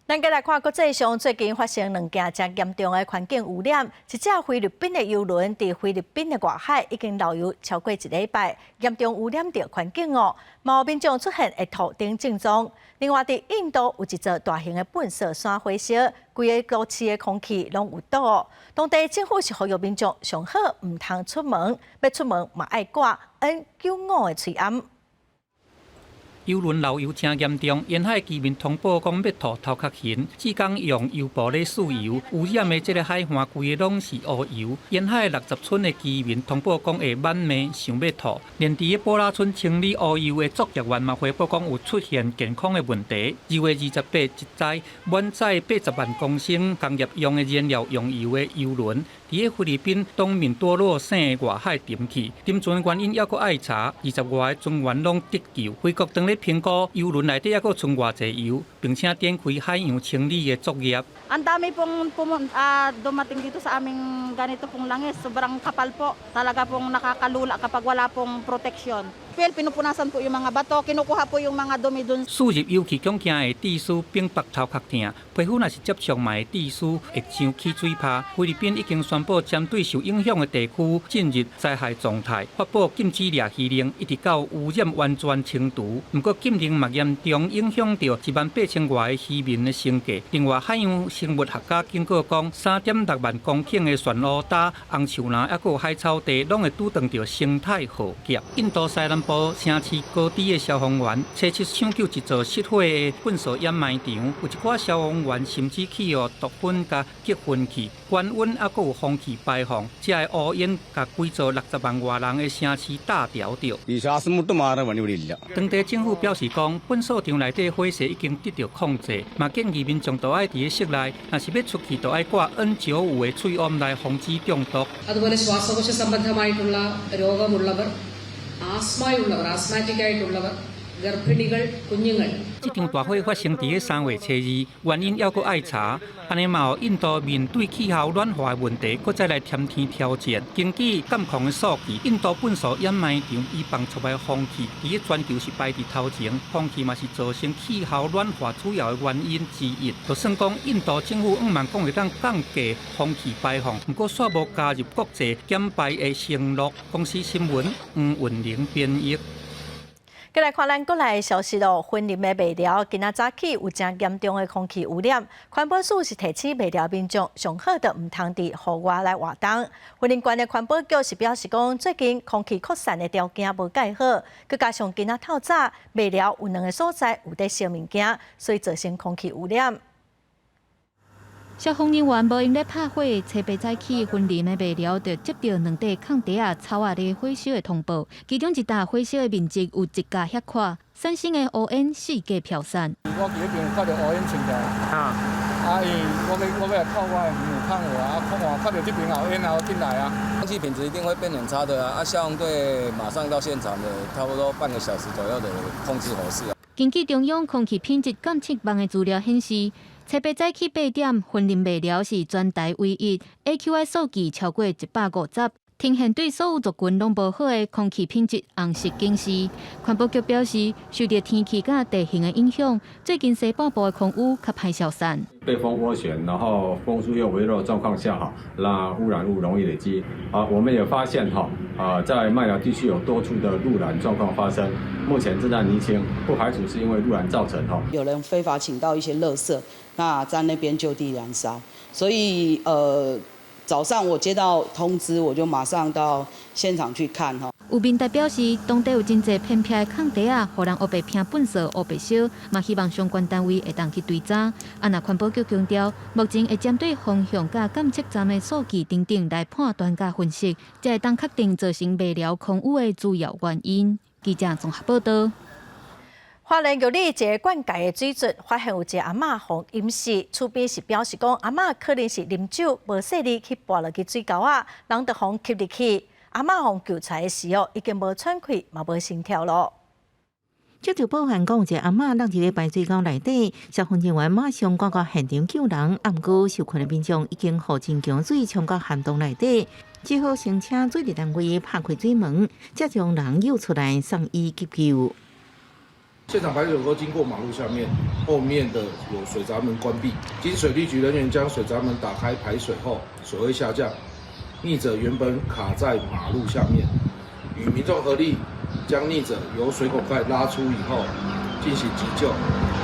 咱閣來看國際上最近發生兩件誠嚴重的環境污染，一隻菲律賓的油輪佇菲律賓的外海已經漏油超過一禮拜，嚴重污染著環境哦。嘛有民眾出現會吐等症狀。另外，佇印度有一座大型的糞埽山火燒，規个都市的空氣攏有毒哦。當地政府是呼籲民眾上好毋通出門，欲出門嘛愛掛 N95的喙罨。油輪漏油誠嚴重，沿海居民通報講欲吐頭殼痕，這工用油布咧掃油，污染的這个海岸規个攏是烏油。沿海60村的居民通報講會謾罵，想欲吐。連佇咧布拉村清理烏油的作業員嘛回報講有出現健康的問題。2月28，一台滿載80萬公升工業用的燃料用油的油輪，佇咧菲律賓東敏多洛省的外海沉去，沉船原因猶閣愛查，20外个船員攏得救。菲國當咧評估油輪內底猶閣賰偌濟油，並且展開海洋清理的作業。 Ang dami pong dumating dito sa aming ganito pong langis, sobrang kapal po. Talaga pong nakakalula kapag wala pong protection. Pilpil, pinupunasan po yung mga bato, kinukuha po yung mga dumi dun. 输入油氣管件會致使反腹頭殼疼，皮膚若是接觸嘛會致使會上起水泡。菲律賓已經宣布針對受影響的地區進入災害狀態，發布禁止掠魚令，一直到污染完全清除。毋過禁令嘛嚴重影響著18000外个漁民的生計。另外，海洋生物學家警告講，3.6萬公頃的漩渦礁、紅樹林抑閣有海草地，攏會拄著生態浩劫。印度西南部城市高地的消防員，初七搶救一座失火的糞掃掩埋場，有一寡消防員甚至去予毒粉共激昏去，高溫抑閣有風氣排放，這个烏煙共規座60萬外人的城市罩牢著。當地政府表示講，糞掃場內底火勢已經得著控制，嘛建議民眾都愛佇咧室內，若是欲出去，就愛掛 N95 的喙罨來防止中毒。 അതുപോലെ ശ്വാസകോശ സംബന്ധമായിട്ടുള്ള രോഗമുള്ളവർ, ആസ്മയുള്ളവർ, ആസ്മാറ്റിക് ആയിട്ടുള്ളവർ, ഗർഭിണികൾ, കുഞ്ഞുങ്ങൾ. 這場大火發生佇咧3月初2，原因猶閣愛查。按呢嘛，予印度面對氣候暖化的問題，閣再來添添挑戰。根據監控的數據，印度糞掃掩埋場伊放出來的風氣，佇咧全球是排佇頭前，風氣嘛是造成氣候暖化主要的原因之一。就算講印度政府向望講會當降低風氣排放，毋過煞無加入國際減排的承諾。公視新聞黃雲玲編譯。過來看咱國內的消息咯，雲林的麥寮今仔早起有誠嚴重的空氣污染，環保署是提醒麥寮民眾上好就毋通佇戶外來活動。雲林縣的環保局是表示講，最近空氣擴散的條件無蓋好，閣加上今仔透早麥寮有兩个所在有佇燒物件，所以造成空氣污染。消防人員無閒咧拍火，初八早起，雲林的麥寮就接著兩塊空地仔草仔咧火燒的通報，其中一搭火燒的面積有一甲遐闊，產生的烏煙四界飄散。我佇彼邊看著烏煙衝起來，啊，因為我欲來靠我的女兒看我啊，看我看著這邊有煙啊進來啊。空氣品質一定會變很差的啊！啊，消防隊馬上到現場的，差不多半個小時左右的控制火勢啊。根據中央空氣品質監測網的資料顯示，初八早起8點，雲林麥寮是全台唯一 AQI 數據超過150，呈現對所有族群攏無好的空氣品質紅色警示。環保局表示，受著天氣佮地形的影響，最近西半部的空污較歹消散。背風渦旋，然後風速又微弱的狀況下，哈，那污染物容易累積。啊，我們也發現，哈，啊，在麥寮地區有多處的路燃狀況發生，目前正在釐清，不排除是因為路燃造成。哈，有人非法傾倒一些垃圾，那在那邊就地燃燒，所以早上我接到通知，我就馬上到現場去看哈。有民代表示，當地有真濟偏僻的空地仔，予人烏白拚糞掃、烏白燒，嘛希望相關單位會當去追查。啊，若環保局強調，目前會針對風向佮監測站的數據等等來判斷佮分析，才會當確定造成麥寮空污的主要原因。記者綜合報導。花蓮玉里一个灌溉的水圳，發現有一个阿嬤予淹死，厝邊是表示講阿嬤可能是啉酒無細膩去跋落去水溝仔，人就予吸入去。阿嬤予救出來的時候，已經無喘氣，嘛無心跳囉。接著報案講，有一个阿嬤落佇咧排水溝內底，消防人員馬上趕到現場救人，啊，毋過受困的民眾已經予真強水沖到涵洞內底，只好先請水利單位拍開水門，才將人救出來送醫急救。現場排水溝經過馬路下面，後面的有水閘門關閉，經水利局人員將水閘門打開排水後，水位下降，溺者原本卡在馬路下面，與民眾合力將溺者由水孔蓋拉出以後進行急救，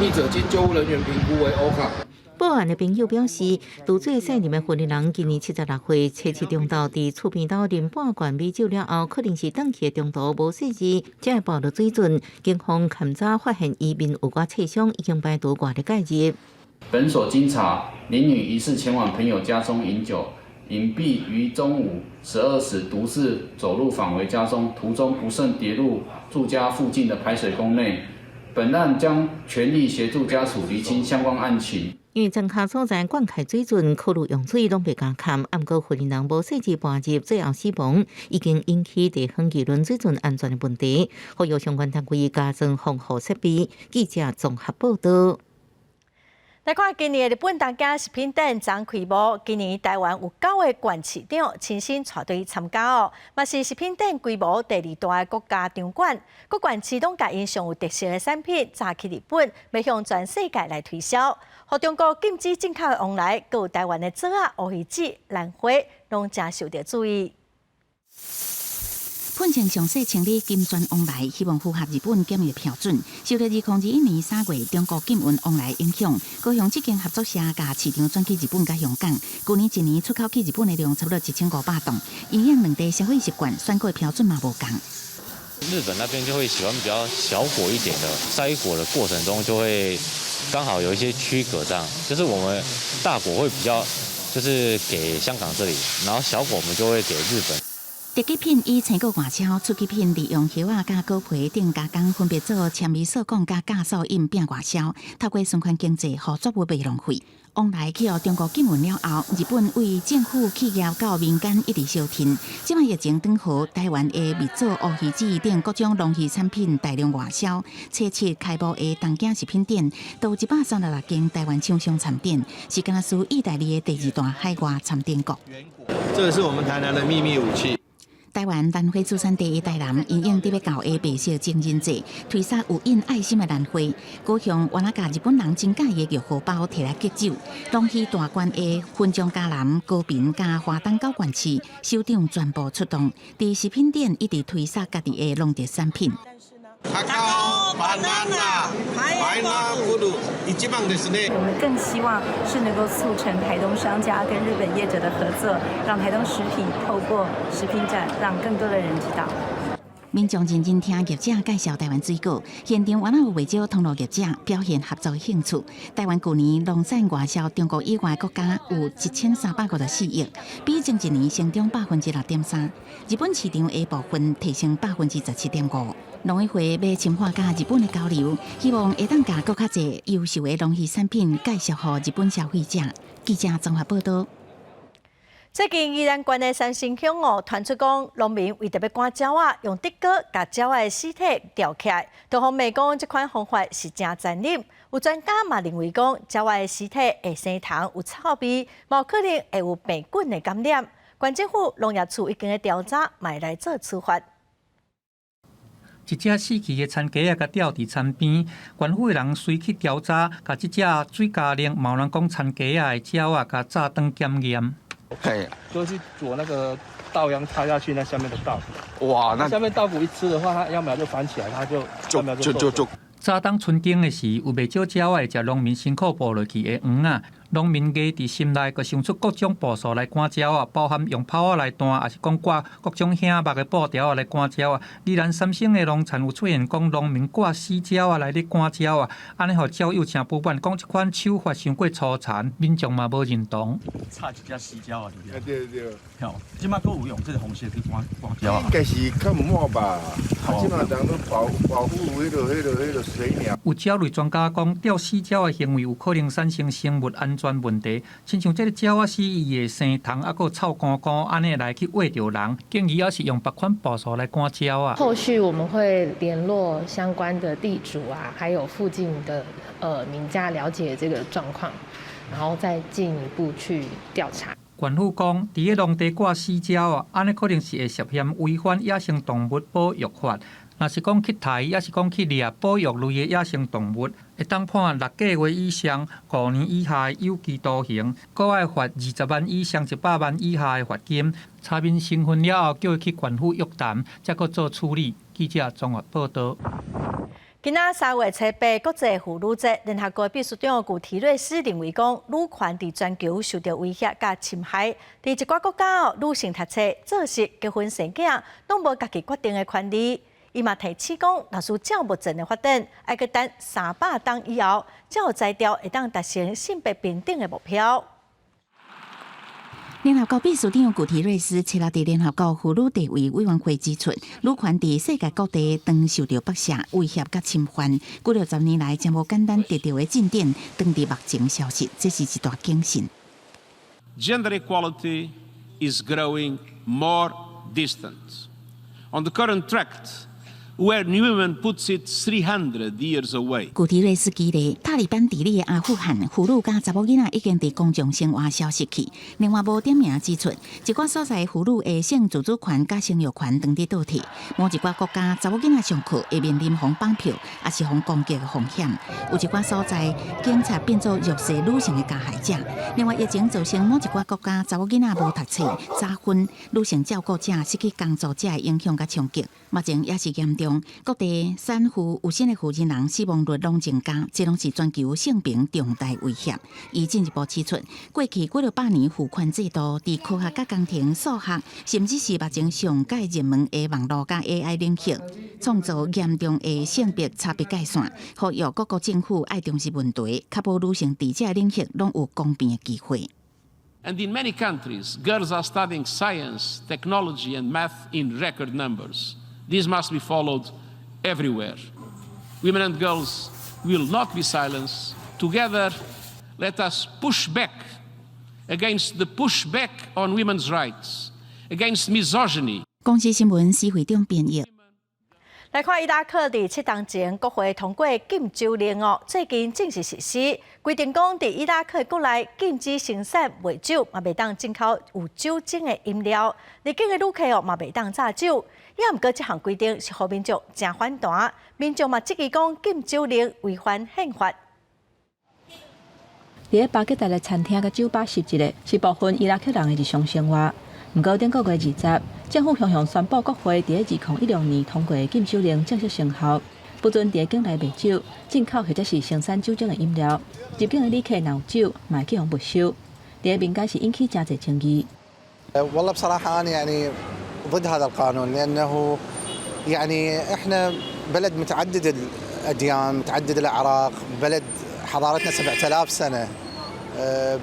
溺者經救護人員評估為 OHCA。報案的朋友表示，拄做細年的婦人人今年76歲，初七中晝佇厝邊兜啉半罐米酒了後，可能是轉去的中途無細膩，才會跋落水圳。警方勘查發現，伊面有寡擦傷，已經排除外力介入。本所經查，林女疑似前往朋友家中飲酒，飲畢於中午12時獨自走路返回家中，途中不慎跌入住家附近的排水溝內。本案將全力協助家屬釐清相關案情。因為莊跤所在灌溉水圳考慮用水攏袂加坎，毋過婦人無細膩跋入，最後死亡，已經引起地方議論水圳安全的問題，呼籲相關單位加裝防護設備。記者綜合報導。來看今年的日本東京食品展昨開幕，今年台灣有九个縣市長親身帶隊參加哦，嘛是食品展規模第二大的國家場館，各縣市攏共𪜶上有特色的產品，載去日本，欲向全世界來推銷。予中國禁止進口的往來，閣有台灣的棗仔、烏魚子、蘭花，攏誠受著注意。噴前詳細清理金磚往來，希望符合日本檢疫標準。受著2021年3月中國禁運往來影響，高雄這間合作社共市場轉去日本佮香港。舊年一年出口去日本的量差不多1500噸，因應兩地消費習慣、選果標準嘛無仝。日本那邊就會喜歡比較小果一點的，篩果的過程中就會剛好有一些區隔，這樣就是我們大果會比較就是給香港這裡，然後小果我們就會給日本。特級品以青果外銷，初級品利用葉仔佮果皮等加工，分別做纖維素鋼佮酵素飲餅外銷。透過循環經濟，予作物袂浪費。往來去予中國禁運了後，日本對政府企業到民間一直相挺。這擺疫情轉好，台灣的蜜棗、烏魚子等各種農漁產品大量外銷。初七開幕的東京食品展，都有136間台灣廠商參展，是敢若輸意大利的第二大海外參展國。這個是我們台南的秘密武器。台灣蘭花主產地的台南，因應佇欲到的白色情人節，推出有印愛心的蘭花。高雄原來共日本人真佮意的玉荷包提來敬酒。農漁大縣的雲中嘉南、高屏佮花東九縣市首長全部出動，佇食品展一直推銷家己的農特產品。 Cacao, banana, pineapple，一番ですね。我們更希望是能夠促成台東商家跟日本業者的合作，讓台東食品透過食品展，讓更多的人知道。民眾認真聽業者介紹台灣水果，現場原來有袂少通路業者表現合作興趣。台灣舊年農產外銷中國以外國家有1354億，比前一年成長6.3%。日本市場的部分提升17.5%。農委會欲深化佮日本的交流，希望會當共閣較濟優秀的農漁產品介紹予日本消費者。記者綜合報道。最近宜蘭縣的三星鄉哦，傳出講農民為著欲趕鳥仔，用竹篙共鳥仔的屍體吊起來，都予罵講這款方法是誠殘忍。有專家嘛認為講，鳥仔的屍體會生蟲有臭味，嘛可能會有病菌的感染。縣政府農業處已經咧調查，嘛會來做處罰。一隻死去的田雞仔共吊佇田邊，縣府的人隨去調查，共這隻水虼鯪，嘛有人講田雞仔的鳥仔共炸斷檢驗。嘿，就是做那個稻秧插下去，那下面的稻谷。哇，那下面稻谷一吃的話，它秧苗就翻起來，它就秧苗就就就。早冬春耕的時，有袂少鳥仔會食農民辛苦播落去的秧仔。農民壓佇心內，閣想出各種步數來趕鳥仔，包含用炮仔來彈，抑是講掛各種醒目的布條仔來趕鳥仔。宜蘭三星的農田有出現講農民掛死鳥仔來咧趕鳥仔，按呢予鳥友誠不滿，講這款手法傷過粗殘，民眾嘛無認同。插一隻死鳥仔佇對對。吼，這擺閣有用這个方式去趕趕鳥仔？應該是較毋好吧？啊，這擺人都保保護彼个水鳥。有鳥類專家講，吊死鳥的行為有可能產生生物安全問題，親像這个鳥仔死伊會生蟲，抑閣臭糊糊，按呢來去餵著人，建議抑是用別款步數來趕鳥仔。後續我們會聯絡相關的地主啊，還有附近的民家了解這個狀況，然後再進一步去調查。縣府講，佇咧農地掛死鳥仔，按呢可能是會涉嫌違反野生動物保育法。若是講去刣，抑是講去掠保育類的野生動物，會當判6個月以上5年以下的有期徒刑，閣愛罰20萬以上100萬以下的罰金。查明身份了後，叫伊去縣府約談，才閣做處理。記者綜合報道。今仔3月初8，國際婦女節，聯合國秘書長古提瑞斯認為講，女權佇全球受著威脅佮侵害，佇一寡國家哦，女性讀冊、做事、結婚、生囝，攏無家己決定的權利。伊嘛提醒講，若是照目前的發展，愛閣等300冬以後，才有才調會當達成性別平等的目標。聯合國秘書長古提瑞斯七日佇聯合國婦女地位委員會指出，女權佇世界各地當受著剝削、威脅佮侵犯，幾若十年來誠無簡單得著的進展，當佇目前消失，這是一大警訊。 Gender equality is growing more distant. On the current track, Where Newman puts it 300 years away. 古特瑞斯舉例，塔利班治理的阿富汗，婦女佮查某囡仔已經佇公眾生活消失去。另外，無點名指出，一寡所在婦女的性自主權佮生育權當佇倒退。某一寡國家查某囡仔上課會面臨予綁票，抑是予攻擊的風險。有一寡所在，警察變做弱勢女性的加害者。另外，疫情造成某一寡國家查某囡仔無讀冊、早婚，女性照顧者失去工作者的影響佮衝擊，目前也是嚴重。各地產婦有新的負責人死亡率攏增加，這攏是全球性平重大威脅。伊進一步指出，過去幾落百年父權制度，佇科學佮工程、數學，甚至是目前上蓋熱門的網路佮 AI 領域，創造嚴重的性別差別界線，呼籲各國政府愛重視問題，確保女性佇這個領域攏有公平的機會。 And in many countries, girls are studying science, technology, and math in record numbers. This must be followed everywhere. Women and girls will not be silenced. Together, let us push back against the pushback on women's rights, against misogyny. 公視新聞施會長編譯。來看伊拉克佇七冬前國會通過禁酒令哦，最近正式實施，規定講佇伊拉克國內禁止生產賣酒，嘛袂當進口有酒精的飲料，入境的旅客哦嘛袂當詐酒。也毋過這項規定是予民眾誠反彈，民眾嘛質疑講禁酒令違反憲法。佇咧巴格達的餐廳佮酒吧實質的是部分伊拉克人的日常生活。毋過頂個月20，政府雄雄宣布國會佇咧2016年通過的禁酒令正式生效，不准佇咧境內賣酒、進口或者是生產酒精的飲料。入境的旅客若有酒，嘛會去予沒收。佇咧民間是引起誠濟爭議。 والله بصراحة أنا يعني ضد هذا القانون لأنه يعني إحنا بلد متعدد الأديان، متعدد الأعراق، بلد حضارتنا 7000 سنة،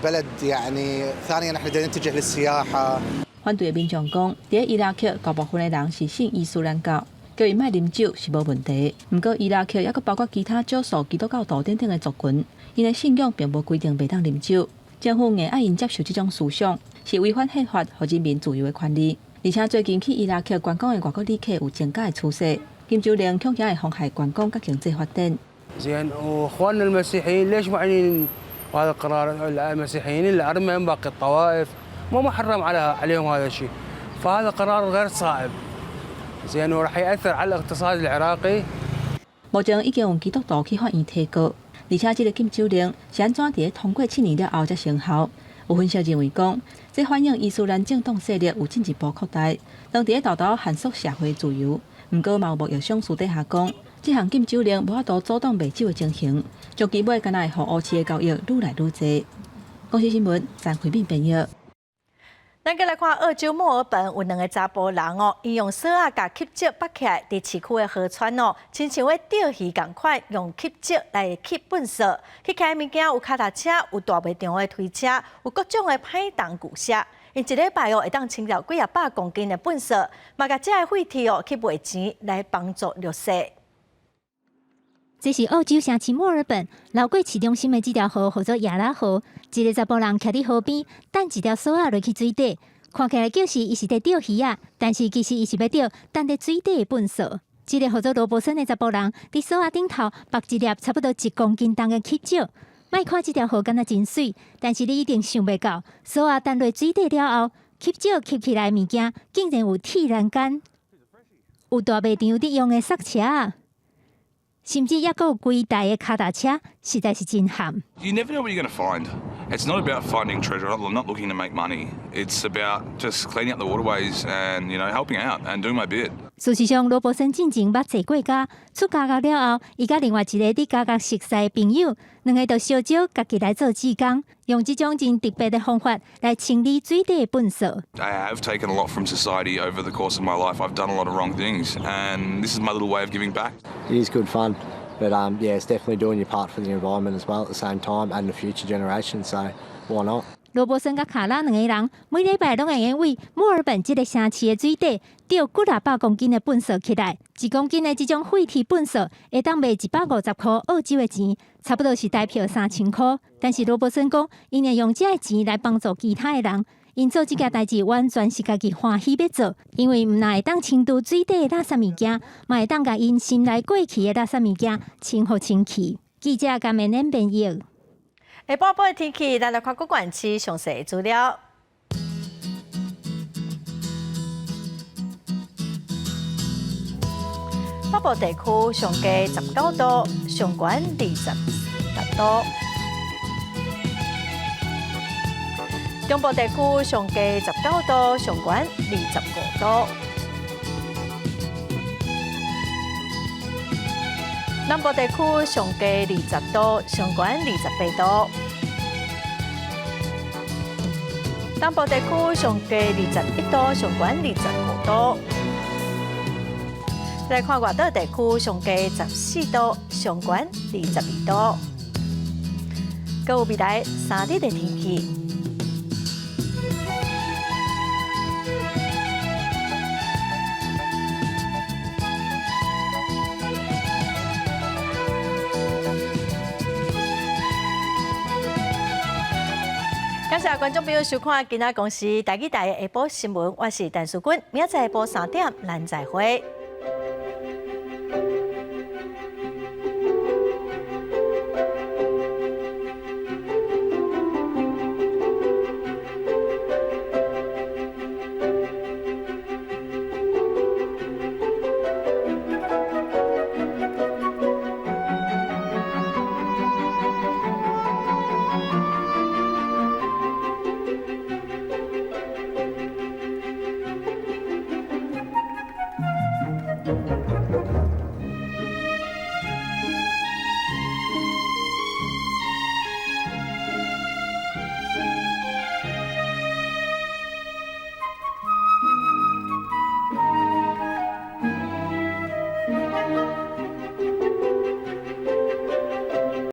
بلد يعني ثانيا احنا نتجه للسياحة。反對的民眾講，佇咧伊拉克大部分的人是信伊斯蘭教，叫𪜶莫啉酒是無問題。毋過伊拉克猶閣包括其他少數基督教徒等等的族群，𪜶的信仰並無規定袂當啉酒。政府硬愛𪜶接受這種思想，是違反憲法予人民自由的權利。而且最近去伊拉克觀光的外國旅客有增加的趨勢，禁酒令恐驚會妨害觀光佮經濟發展。 زين واخواننا المسيحيين ليش معلنين هذا القرار؟ المسيحيين، الارمن، باقي الطوائف مو محرم عليهم هذا الشيء، فهذا قرار غير صائب، زين، وراح ياثر على الاقتصاد العراقي. 目前已經有基督徒去法院提告，而且這个禁酒令是按怎佇咧通過7年了後才生效？有分析認為講，這反映伊斯蘭政黨勢力有進一步擴大，當佇咧沓沓限縮社會自由。毋過嘛有貿易商私底下講，這項禁酒令無法度阻擋賣酒的情形，長期尾敢若會予烏市的交易愈來愈濟。公視新聞陳慧敏編譯。咱閣來看澳洲墨爾本有兩个查埔人哦，𪜶用索仔共吸石縛起來，佇市區的河川哦，親像咧釣魚仝款，用吸石來吸糞埽。吸起來物件有跤踏車，有大賣場的推車，有各種的歹重舊車。𪜶一禮拜哦，會當清掉幾仔百公斤的糞埽，嘛共這个廢鐵哦去賣錢來幫助弱勢。這是澳洲城市墨爾本流過市中心的這條河，號做亞拉河。一个查埔人徛佇河邊，等一條索仔落去水底，看起來就是伊是佇釣魚仔，但是其實伊是欲釣擲佇水底的糞埽。這个號做羅伯森的查埔人，佇索仔頂頭縛一粒差不多1公斤重的吸石。莫看這條河敢若真媠，但是你一定想袂到，索仔擲落水底了後，吸石吸起來的物件，竟然有鐵欄杆，有大賣場佇用的剎車。甚至猶閣有規台的跤踏車，實在是真譀。 You never know what you're going to find. It's not about finding treasure. I'm not looking to make money. It's about just cleaning up the waterways and helping out and doing my bit. 事實上，羅伯森進前捌坐過監，出監獄了後，伊佮另外一个佇監獄熟似的朋友，兩个就相招家己來做志工，用這種真特別的方法來清理水底的糞埽。 I have taken a lot from society over the course of my life. I've done a lot of wrong things, and this is my little way of giving back. It is good fun, but yeah, it's definitely doing your part for the environment as well at the same time and the future generation. So why not? 羅伯森佮卡拉兩个人每禮拜攏會用佇墨爾本這个城市的水底釣幾若百公斤的糞埽起來。1公斤的這種廢鐵糞埽會當賣150塊澳洲的錢，差不多是台票3000塊。但是羅伯森講，𪜶會用這个錢來幫助其他的人， 𪜶做這件代誌完全是家己歡喜欲做，因為毋但會當清除水底的垃圾物件，嘛會當共𪜶心內過去的垃圾物件清予清氣。記者甘明恩編譯。下晡晡的天氣，咱來看各縣市詳細資料。北部地區上低19度，上懸26度；中部地區上低19度，上懸25度；南部地區上低20度，上懸28度；東部地區上低21度，上懸25度。來看外島地區上低14度，上懸22度。閣有未來3日的天氣。感謝觀眾朋友收看今仔公視台語台的下晡新聞，我是陳淑君，明仔載下晡3點咱再會。